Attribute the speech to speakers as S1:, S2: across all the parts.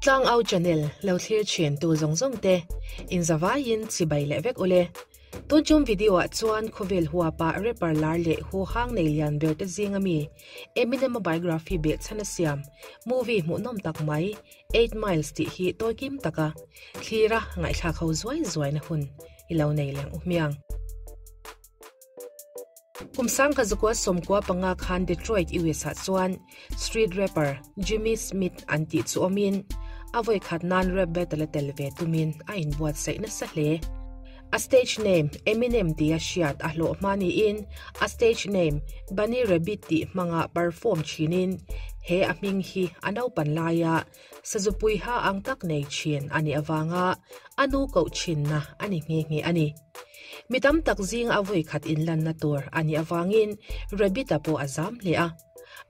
S1: Tlangau channel lo thlir thin tu zawng zawng te in zavaiin chibai leh vek ule. Tun chung video ah chuan khawvel huapa rapper lar leh hu hang nei lian ber te zinga mi Eminem a biography beh chhan a siam movie hmuhnawm tak mai Eight Miles tih hi tawi kim taka thlira ngaihthlak ho zuai zuai na hun i lo nei leng u hmiang. Kum sangkha zakua sawmkua panga khan Detroit, US ah chuan street rapper Jimmy Smith an tih chu awmin a vawi khat nan rap battle a tel ve tumin a inbuatsaih nasa hle. A stage name Eminem tia hriat a hlawh hma niin a stage name Bunny Rabbit tih hmanga perform thinin he a hming hi a naupan laia sazupui ha ang tak nei thin a nih avanga a nu koh thinna a ni nghe nghe a ni. Mi tam tak zinga a vawi khat inlanna tur a nih avangin Rabbit-a pawh a zam hle a.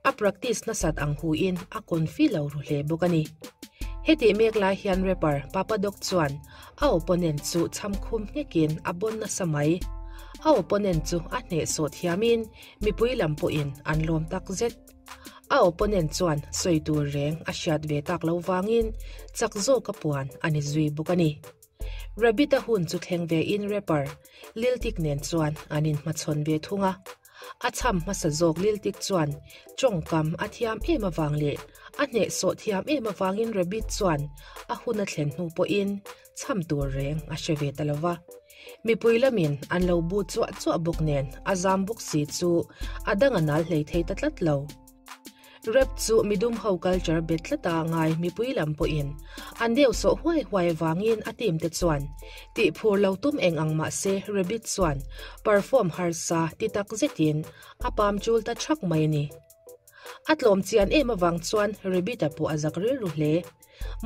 S1: A practice nasat ang huin a confi lo ru hle bawk a ni. Hetih mek lai hian rapper Papa Doc chuan a opponent chu cham khum nghekin a bawn nasa mai. A opponent chu a hnehsawh thiamin mipui lam pawhin an lawm tak zet. A opponent chuan sawi tur reng a hriat ve tak lo vangin chak zawka puan a ni zui bawk a ni. Rabbit-a hun chu thleng ve in rapper Lil Tik nen chuan an inhmachhawn ve thung a. A cham hmasa zawk Lil Tik chuan tawngkam a thiam em avang leh a hnehsawh thiam em avangin Rabbit chuan a hun a thlen hnu pawhin cham tur reng a hre ve ta lo va. Mipui lamin an lo bu chuah chuah bawk nen a zam bawk si chu a dang a nal hlei thei ta tlat lo. Rap chu midum ho culture bet tlata ngai mipui lam pawhin an deuh sawh huai huai avangin a team te chuan tih phur lo tum eng ang mah se Rabbit chuan perform harsa ti tak zetin a pam chul ta thak mai a ni. A tlawm chian em avang chuan Rabbit-a pawh a zak rilru hle.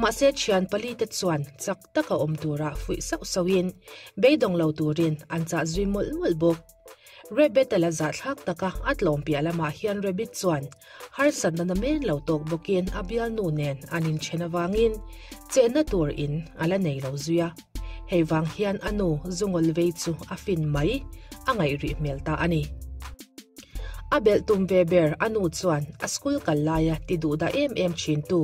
S1: Mahse thian pali te chuan chak taka awm tura fuih sauh sauhin beidawng lo turin an chah zui mawlh mawlh bawk. Rabbit a la zahthlak taka a tlawm piah lamah hian Rabbit chuan harsatna na men lo tawk bawkin a bialnu nen an inthen avangin chenna tur in a la nei lo zui a. Hei vang hian a nu zungawl vei chu a fin mai a ngaih rih hmel ta a ni. A belh tum ve ber a nu chuan a school kal laia ti duh dah em em thintu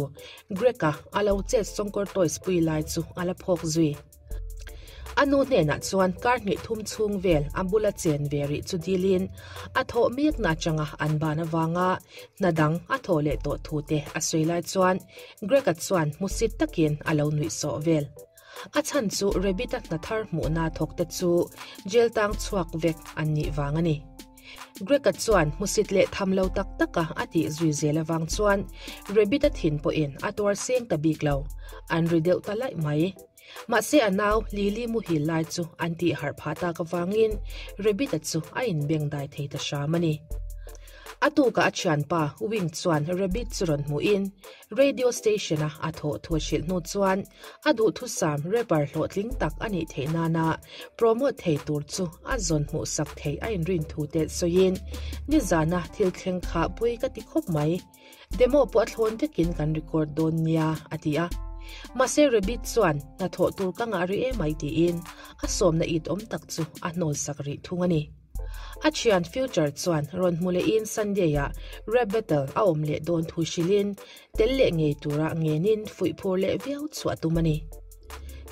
S1: Greg-a a lo chet sawngkawr toys pui lai chu a la phawk zui. A nu hnenah chuan kar hnih thum chhung vel a bula chen ve rih chu dilin a thawh mekna atanga an ban avanga hna dang a thawh leh tawh thu te a sawi lai chuan Greg-a chuan hmusit takin a lo nuih sawh vel. A chhan chu Rabbit-a hna thar hmuhna thawk te chu jail tang chhuak vek an nih vang a ni. Greg-a chuan hmusit leh tham lo tak taka a tih zui zel avang chuan Rabbit-a thin pawhin a tuar seng ta bik lo. An ri deuh ta laih mai. Mahse a nau Lily muhil lai chu an tih harh phah tak avangin Rabbit-a chu a inbeng dai thei ta hram a ni. A tukah a thianpa Wing chuan Rabbit chu rawn hmuhin Radio station a a thawh thu a hrilh hnu chuan a duhthusam rapper hlawhtling tak a nih theih nana promote thei tur chu a zawn hmuhsak thei a inrin thu te sawiin nizana thil thleng kha pui ka ti khawp mai. Demo pawh a thlawn vekin kan record dawn nia a ti a. Mahse Rabbit chuan hnathawh tur ka ngah rih em ai tiin a sawmna it awm tak chu a hnawlsak rih thung a ni. A thian Future chuan rawn hmu lehin Sunday-ah rap battle a awm leh dawn thu hrilhin tel leh ngei tura ngenin fuih phur leh viau chhuah tum a ni.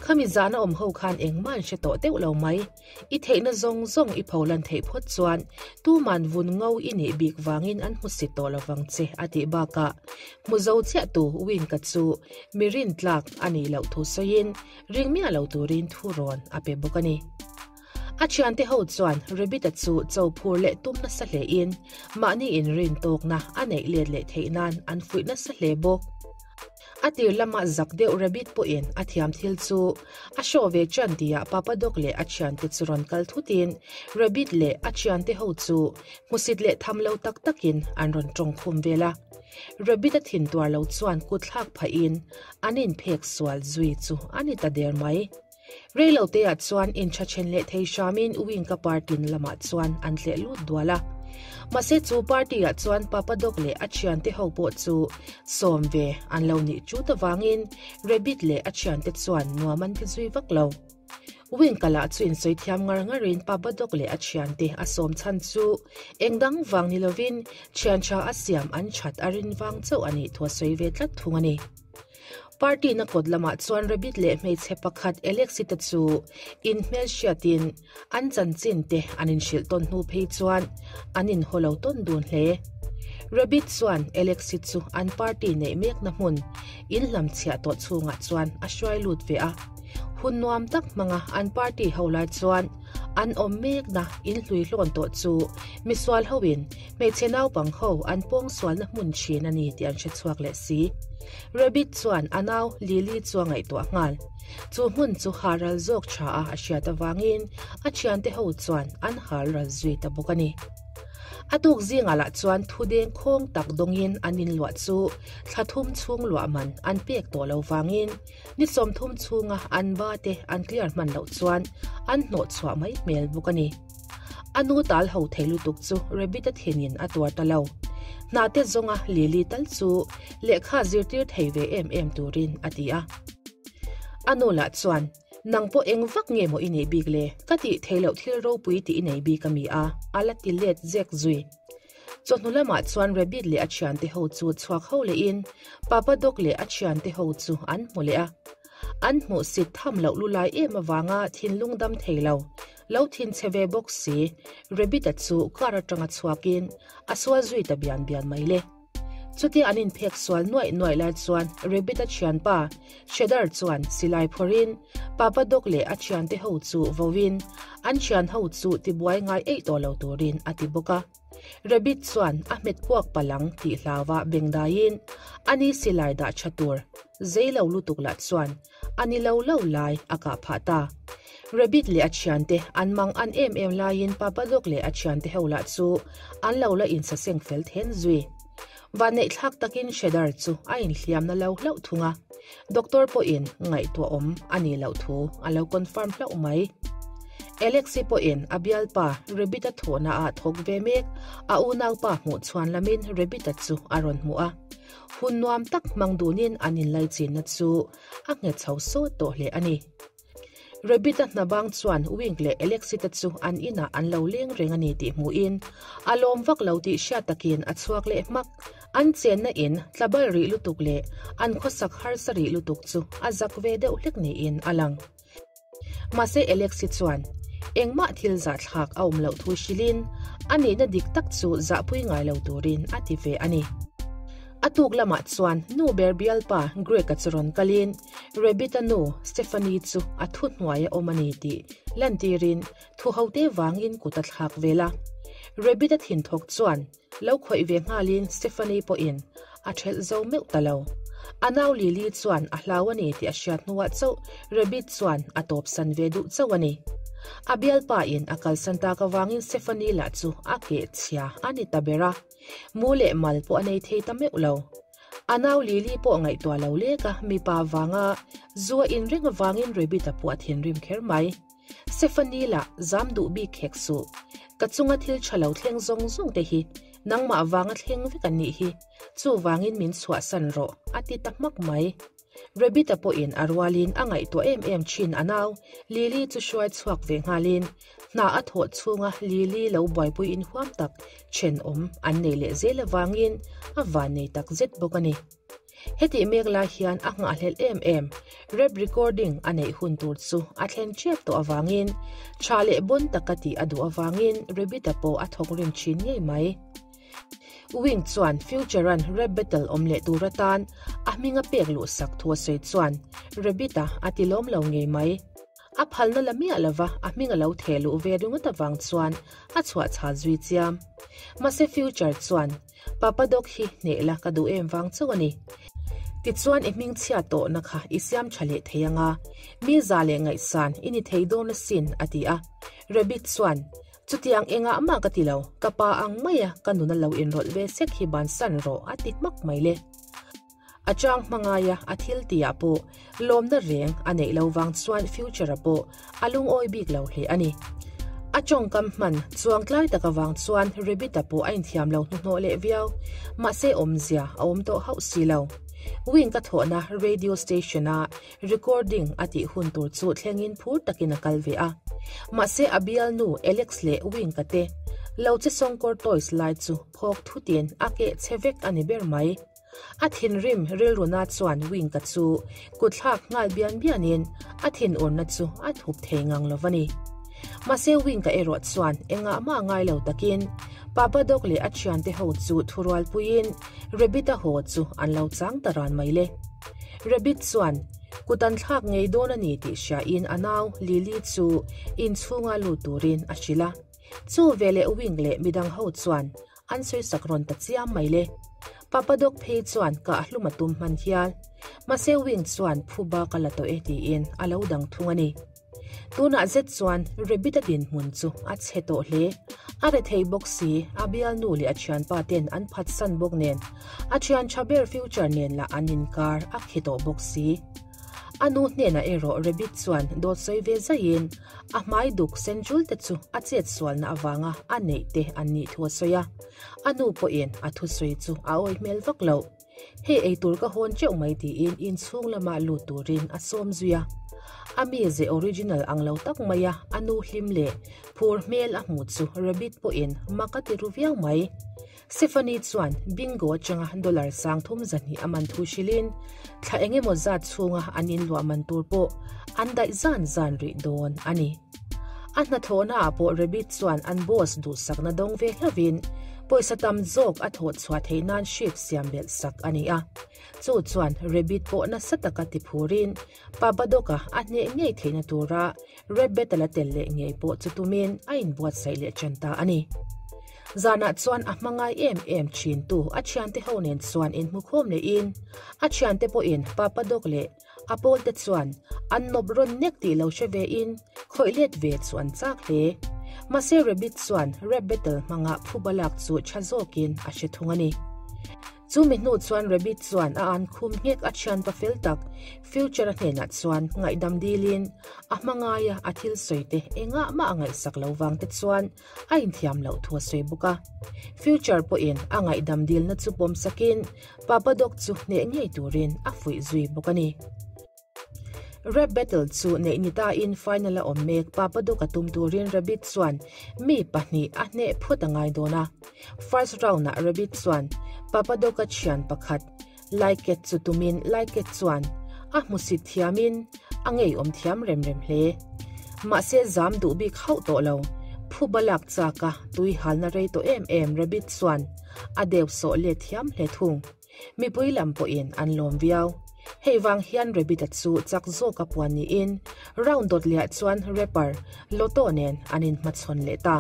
S1: Khami zahna awm ho khan engmah an hre tawh deuh lo mai. I theihna zawng zawng i pholan theih phawt chuan tuman vun ngo i nih bik vangin an hmu si tawh lovang che a tih bakah hmu zo chiah tu Wink-a chu mi rintlak a nih loh thu sawiin ring miah lo turin thu rawn a pe bawk a ni. A thiante ho chuan Rabbit-a chu cho phur leh tum nasa hlein mahni inrin tawkna a neih let leh theih nan an fuih nasa hle bawk. A tir lama zak deuh Rabbit pawhin a thiam thil chu a hrawh ve ṭan tihah Papa Dog leh a thiante chu rawn kal thutin Rabbit leh a thiante ho chu hmusit leh tham lo tak takin an rawn tawng khum vel a. Rabbit a thin tuar lo chuan kut thlak phahin an inphek sual zui chu a ni ta der mai. Reiloteah chuan intha then leh thei hramin Wing-a party na lamah chuan an tleh lut dual a. Mahse chu party-ah chuan Papa Dog leh a thiante ho pawh chu sawm ve an lo nih chut avangin Rabbit leh a thiante chuan nuam an ti zui vak lo. Wing-a lah chu insawi thiam ngar ngarin Papa Dog leh a thiante a sawm chhan chu eng dang vang ni lovin thian tha a siam an that a rin vang chauh a nih thu a sawi ve tlat thung a ni. Party na kawt lamah chuan Rabbit leh hmeichhe pakhat Alexi te chu inhmelhriatin an chanchin te an inhrilh tawn hnu phei chuan an inhaw lo tawn dun hle. Rabbit chuan Alexi chu an party neih mekna hmun inhlamchhiah tawh chhungah chuan a hruai lut ve a. Hun nuam tak hmanga an party ho lai chuan an awm mekna inhlui hlawn tawh chu misual hoin hmeichhe naupang ho an pawngsualna hmun thin a ni tih an hre chhuak leh si. Rabbit chuan a nau Lily chu a ngaihtuah nghal. Chu hmun chu haral zawk tha a a hriat avangin a thiante ho chuan an halral zui ta bawk a ni. A tuk zingah lah chuan thu deng khawng tak dawngin an inluah chu thla thum chhung luah man an pek tawh lo vangin Ni 30 chhunga an ba te an clear hman loh chuan an hnawh chhuah mai hmel bawk a ni. A nu tal ho thei lutuk chu Rabbit-a thinin a tuar ta lo. Hna te zawnga Lily tal chu lehkha zirtir thei ve em em turin a ti a. A nu lah chuan, Nang pawh eng vak nge maw i nih bik le? Ka tih theih loh thil ropui tih i nei bik a mi a, a la ti let zek zui. Chawhnu lamah chuan Rabbit leh a thiante ho chu chhuak ho lehin Papa Dog leh a thiante ho chu an hmu leh a. An hmuh sit tham loh lu lai em avanga thinlung dam thei lo, lo thin chhe ve bawk si, Rabbit-a chu car atanga chhuakin a sual zui ta bian bian mai le. Chutia an inphek sual nuaih nuaih lai chuan Rabbit-a thianpa Shredder chuan silai phawrhin Papa Dog leh a thiante ho chu vawin an thian ho chu tibuai ngai eih tawh lo turin a ti bawk a. Rabbit chuan a hmet puak palang tih hlauva bengdaiin ani silai dah tha tur zei lo lutuk lah chuan a ni lo lo lai a kah phah ta. Rabbit leh a thiante an mang an em em laiin Papa Dog leh a thiante ho lah chu an lo la insaseng fel then zui. Vanneih thlak takin Shredder chu a inhliamna lo hlauh thung a, doctor pawhin ngaihtuah awm a nih loh thu a lo confirm hlauh mai. Alexi pawhin a bialpa Rabbit-a thawhna ah thawk ve mek a unaupa hmuh chhuan lamin Rabbit-a chu a rawn hmuh a. Hun nuam tak hmang dunin an inlaichinna chu a nghet chho sawt tawh hle a ni. Rabbit-a hna bang chuan Wink leh Alexi te chu an inah an lo leng reng a ni tih hmuhin a lawm vak lo tih hriat takin a chhuak leh hmak. An chenna in tlabal rih lutuk leh an khawsak harsa rih lutuk chu a zak ve deuh hlek niin a lang. Mahse Alexi chuan engmah thil zahthlak a awm loh thu hrilhin a nihna dik tak chu zahpui ngai lo turin a ti ve a ni. A tuk lamah chuan nu ber bialpa Greg-a chu rawn kalin Rabbit-a nu Stephanie chu a thu hnuai a awm a ni tih lantirin thu hote vangin kut a thlak vel a. Rabbit-a thinthawk chuan lo khawih ve nghalin Stephanie pawhin a thelh zo meuh ta lo. A nau Lily chuan a hlau a ni tih a hriat hnuah chauh Rabbit chuan a tawpsan ve duh chauh a ni. A bialpa in a kalsan tak avangin Stephanie lah chu a keh chhia a ni ta ber a. Mu leh mal pawh a nei thei ta meuh lo. A nau Lily pawh ngaihtuah lo lek a, mipa vanga zu a in reng avangin Rabbit-a pawh a thinrim kher mai. Stephanie lah zam duh bik khek suh. Ka chunga thil tha lo thleng zawng zawng te hi nangmah vanga thleng vek an nih hi, chuvangin min chhuahsan rawh, a ti ta hmak mai. Rabbit-a pawhin a rualin a ngaihtuah em em thin a nau Lily chu hruai chhuak ve nghalin hna a thawh chhunga Lily lo buaipui inhuam tak thenawm an nei leh zel avangin a vannei tak zet bawk a ni. Hetih mek lai hian a nghahhlelh em em rap recording a neih hun tur chu a thlen tep tawh avangin tha leh bawn taka tih a duh avangin Rabbit-a pawh a thawk rim thin ngei mai. Wing chuan Future-a'n rap battle awm leh tur atan a hming a pek luh sak thu a sawi chuan Rabbit-a a ti lawm lo ngei mai. A phalna la miah lova a hming a lo theh luh ve ringawt avang chuan a chhuah chhal zui chiam. Mahse Future chuan, Papa Dog hi hneh la ka duh em vang chauh a ni. Tichuan i hming chhia tawhna kha i siam tha leh thei anga, mi za leh ngaihsan i ni thei dawn asin, a ti a. Rabbit chuan, Chutiang engah mah ka ti lo, ka pa ang maia ka nuna lo inrawlh ve sek hi bansan rawh a ti hmak mai le. A chang hmangaia a thil tihah pawh lawmna reng a neih lo vang chuan Future-a pawh a lungawi bik lo hle a ni. A tawngkam hman chuang tlai tak avang chuan Rabbit-a pawh a inthiam lo hnuhnawh leh viau, mahse awmzia a awm tawh hauh si lo. Wing-a thawhna radio station-a Recording a tih hun tur chu thlengin phur takin a kal ve a. Mahse a bialnu Alex leh Wink-a te lo che sawngkawr toys lai chu phawk thutin a keh chhe vek a ni ber mai. A thinrim rilru na chuan Wink-a chu kutthlak nghal bian bianin a thinurna chu a thup thei ngang lo va ni. Mahse Wink-a erawh chuan engah mah ngai lo takin Papa Doc leh a thiante ho chu thurualpuiin Rabbit-a haw chu an lo chang ta ran mai le. Rabbit chuan kut an thlak ngei dawn a ni tih hriain a nau Lily chu inchhunga lut turin a hrilh a. Chu veleh Wink leh midang ho chuan An sawisak rawn ta chiam mai le. Papa Doc phei chuan kah hlum a tum hman hial. Mahse Wing chuan phu bak a la tawh e tiin a lo dang thung a ni. Tunah zet chuan Rabbit-a dinhmun chu a chhe tawh hle. A rethei bawk si, a bialnu leh a thianpa ten an phatsan bawk nen, a thian tha ber Future nen lah an inkar a khi tawh bawk si. A nu hnenah erawh Rabbit chuan dawt sawi ve zaiin a hmai duk sen chul te chu a chet sualna avanga a neih te an nih thu a sawi a. A nu pawhin a thusawi chu a awih hmel vak loh. Hei eitur ka hawn teuh mai tiin inchhung lama lut turin a sawm zui a. A mize original ang lo tak maia a nu hlim leh phur hmel a hmuh chu Rabbit pawhin mak a ti ru viau mai. Stephanie chuan bingo atanga dollar 3200 a man thu hrilhin thla eng emaw zat chhunga an inluah man tur pawh an daih zan zan rih dawn a ni. A hnathawhna ah pawh Rabbit chuan an boss duhsakna dawng ve hlauhin pawisa tam zawk a thawh chhuah theih nan shift siam belh sak a ni a. Chu chuan Rabbit pawh nasa taka ti phurin Papadoc-a a hneh ngei theihna tura Rap battle a tel leh ngei pawh chu tumin a inbuatsaih leh ṭan ta a ni. Zanah chuan a hmangai em em ṭhintu a ṭhiante ho nen chuan inhmukhawm lehin a ṭhiante pawhin Papa Dog leh a pawlte chuan an nawp rawn nek tih lo hre vein khawih let ve chu an chak hle. Mahse Rabbit chuan rap battle hmanga phuba lak chu ṭha zawkin a hre thung a ni. Chu mi hnu chuan Rabbit chuan a an khum nghek a thianpa fel tak Future-a hnenah chuan ngaihdam dilin a hma ngaia a thil sawi te engah mah a ngaihsak lo vang te chuan a inthiam loh thu a sawi bawk a. Future pawhin a ngaihdam dilna chu pawm sakin Papa Doc chu hneh ngei turin a fuih zui bawk a ni. Rap battle chu neih ni tain final a awm mek Papa Doc a tum turin Rabbit chuan mi pahnih a hneh phut a ngai dawn a. First round ah Rabbit chuan Papa Doc a thian pakhat Laiket chu tumin Laiket chuan a hmusit thiamin a ngeiawm thiam rem rem hle. Mahse zam duh bik hauh tawh lo. Phuba lak chak a tui halna rei tawh em em Rabbit chuan a deuh sawh let thiam hle thung. Mipui lam pawhin an lawm viau. Hei vang hian Rabbit-a chu chak zawka puan niin round dawt lehah chuan rapper Lotto nen an inhmachhawn leh ta.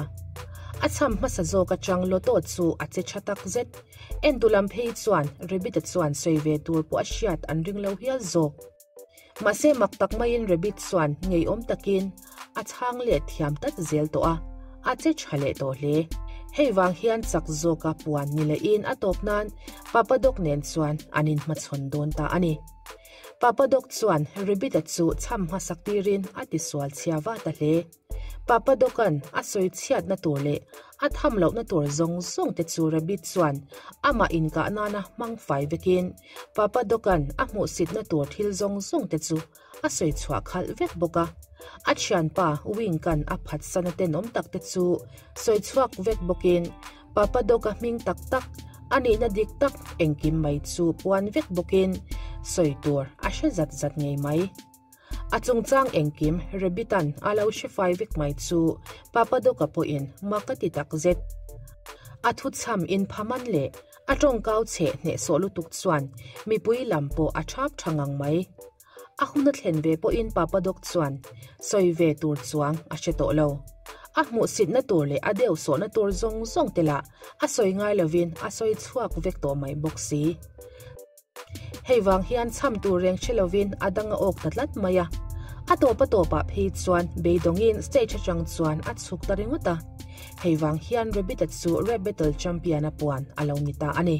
S1: A cham hmasa zawk atang Lotto chu a che tha tak zet. Entu lam phei chuan Rabbit-a chuan sawi ve tur pawh a hriat an ring lo hial zawk. Mahse mak tak maiin Rabbit chuan ngeiawm takin a chhang let thiam tlat zel tawh a, a che tha leh tawh hle. Hei vang hian chak zawka puan ni lehin a tawp nan Papa Doc nen chuan an inhmachhawn dawn ta a ni. Papa Doc chuan Rabbit-a chu chham hmasak tirin a tisual chhia va ta hle. Papa Doc-a'n a sawi chhiatna tur leh a tham lohna tur zawng zawng te chu Rabbit chuan amah inkah nana hmang fai vekin Papa Doc-a'n a hmuhsitna tur thil zawng zawng te chu a sawi chhuah khalh vek bawk a. A thianpa Wink-a'n a phatsana tenawm tak te chu sawi chhuak vek bawkin Papa Doc-a hming tak tak, a nihna dik tak engkim mai chu puan vek bawkin sawi tur a hre zat zat ngei mai. A chungchang engkim Rabbit-a'n a lo hre fai vek mai chu Papa Doc-a pawhin mak a ti tak zet. A thuchham inphaman leh a tawngkau chheh hnehsawh lutuk chuan mipui lam pawh a thap tha ngang mai. A hun a thlen ve pawhin Papa Doc chuan sawi ve tur chuang a hre tawh lo. A hmuhsitna tur leh a deuhsawhna tur zawng zawng te lah a sawi ngai lovin a sawi chhuak vek tawh mai bawk si. Hei vang hian chham tur reng hre lovin a dang a awk ta tlat mai a. A tawp a tawpah phei chuan beidawngin stage atang chuan a chhuk ta ringawt a. Hei vang hian Rabbit-a chu Rap Battle Champion a puan a lo ni ta a ni.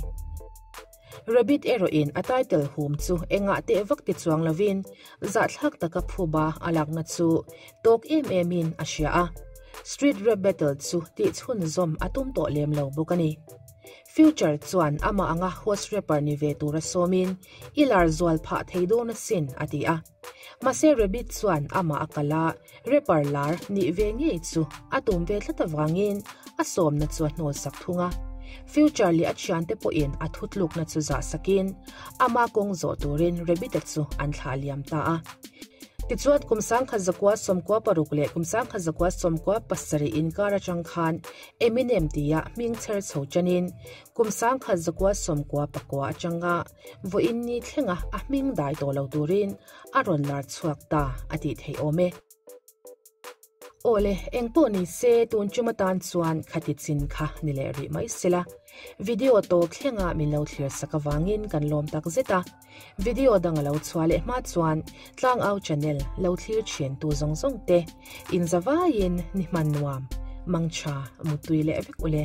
S1: Rabbit erawhin a title hum chu engah teh vak ti chuang lovin zahthlak taka phuba a lakna chu tawk em emin a hria a. Street Rap Battle chu tihchhunzawm a tum tawh lem lo bawk a ni. Future chuan amah anga host rapper ni ve tura sawmin i lar zual phah thei dawn asin a ti a. Mahse Rabbit chuan amah a kal a, rapper lar nih ve ngei chu a tum ve tlat avangin a sawmna chu a hnawlsak thung a. Future leh a thiante pawhin a thutlukna chu zah sakin ama kawng zawh turin Rabbit-a chu an thlah liam ta a. Tichuan kum 1996 leh kum 1997 inkar atang khan Eminem tia hming chher chho chanin kum 1999 atanga vawiin ni thlenga a hming dai tawh lo turin a rawn lar chhuak ta a tih theih awm e. Awle, engpawh ni se tun chum atan chuan khati chin kha ni leh rih mai sela. Video tawp thlenga min lo thlir sak avangin kan lawm tak zet a. Video dang a lo chhuah leh hma chuan Tlangau channel lo thlir thin tu zawng zawng te inzavaiin ni hman nuam, mangtha, mutui leh vek ule.